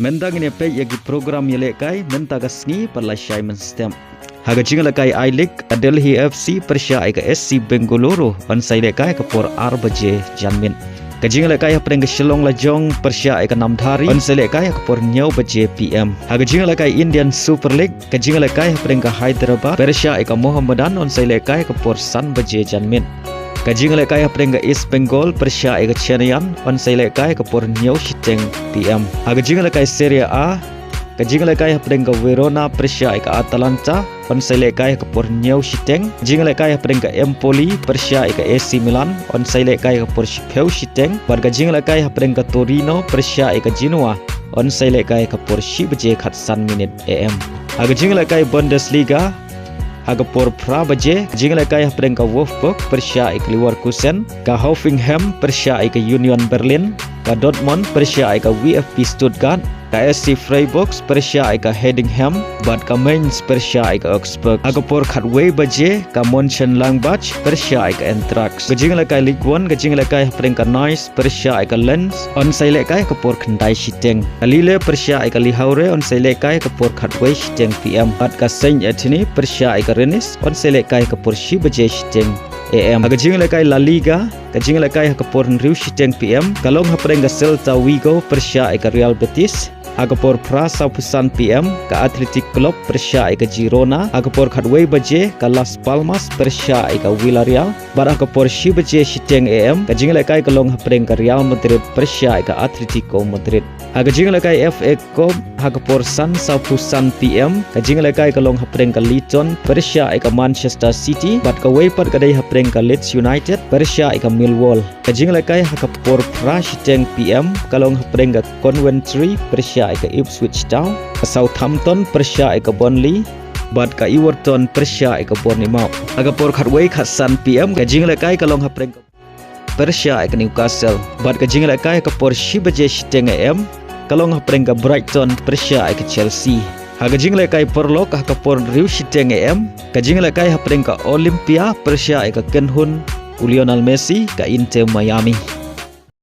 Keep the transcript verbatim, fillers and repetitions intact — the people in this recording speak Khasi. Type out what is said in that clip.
Mynta ngin ïa peit ïa ki program ïalehkai mynta ka sngi pat la shai mynstep. Ha ka jingïalehkai I-League, ka Delhi F C pyrshah ïa ka S C Bengaluru yn sa ïalehkai ha ka por ar baje janmiet. Ka jingïalehkai hapdeng ka Shillong Lajong pyrshah ïa ka Namdhari yn sa ïalehkai ha ka por hynñiew baje P M. Ha ka jingïalehkai Indian Super League, ka jingïalehkai hapdeng ka Hyderabad pyrshah ïa ka Mohammedan yn sa ïalehkai ha ka por san baje janmiet. Ka jingïalehkai hapdeng ka East Bengal pyrshah ïa ka Chennaiyin yn sa ïalehkai ha ka por hynñiew shiteng P M. Ha ka jingïalehkai Serie A, ka jingïalehkai hapdeng ka Verona pyrshah ïa ka Atalanta yn sa ïalehkai ha ka por hynñiew shiteng. Jingïalehkai hapdeng ka Empoli pyrshah ïa ka A C Milan yn sa ïalehkai ha ka por shiphew shiteng. Bad ka jingïalehkai hapdeng ka Torino pyrshah ïa ka Genoa yn sa ïalehkai ha ka por shi baje khatsan minit A M. Ha ka jingïalehkai Bundesliga, ha ka por phra baje, ka jingïalehkai hapdeng ka Wolfsburg pyrshah ïa ka Leverkusen, ka Hoffenheim pyrshah ïa ka Union Berlin, ka Dortmund pyrshah ïa ka VfB Stuttgart, ka S C Freiburg pyrshah ïa ka Heidenheim, bad ka Mainz pyrshah ïa ka Augsburg. Ha ka por khatwei baje, ka Mönchengladbach pyrshah ïa ka Eintracht. Ka jingïalehkai Ligue One, ka jingïalehkai hapdeng ka Nice pyrshah ïa ka Lens yn sa ïalehkai ha ka por khyndai shiteng. Ka Lille pyrshah ïa ka Le Havre yn sa ïalehkai ha ka por khatwei shiteng P M. Bad ka Saint-Etienne pyrshah ïa ka Rennes yn sa ïalehkai ha ka por shi baje shiteng A M. Ha ka jingïalehkai La Liga, ka jingïalehkai ha ka por hynriew shiteng P M ka long hapdeng ka Celta Vigo pyrshah ïa ka Real Betis. Ha ka por phra sawphew san P M, ka Athletic Club pyrshah ïa ka Girona. Ha ka por khatwei baje, ka Las Palmas pyrshah ïa ka Villarreal. Bad ha ka por shi baje shiteng A M, ka jingïalehkai ka long hapdeng ka Real Madrid pyrshah ïa ka Atletico Madrid. Ha ka jingïalehkai F A Cup, ha ka por san sawphew san P M, ka jingïalehkai ka long hapdeng ka Luton pyrshah ïa ka Manchester City, bad kawei pat ka dei hapdeng ka Leeds United pyrshah ïa ka Millwall. Ka jingïalehkai ha ka por phra shiteng P M ka long hapdeng ka Coventry pyrshah ïa ka Ipswich Town, ka Southampton pyrshah ïa ka Burnley, bad ka Everton pyrshah ïa ka Bournemouth. Ha ka por khatwei khatsan P M, ka jingïalehkai ka long hapdeng ka pyrshah ïa ka Newcastle. Bad ka jingïalehkai ha ka por shi baje shiteng A M ka long hapdeng ka Brighton pyrshah ïa ka Chelsea. Ha ka jingïalehkai paralok ha ka por hynriew shiteng A M, ka jingïalehkai hapdeng ka Olimpia pyrshah ïa ka kynhun u Lionel Messi, ka Inter Miami.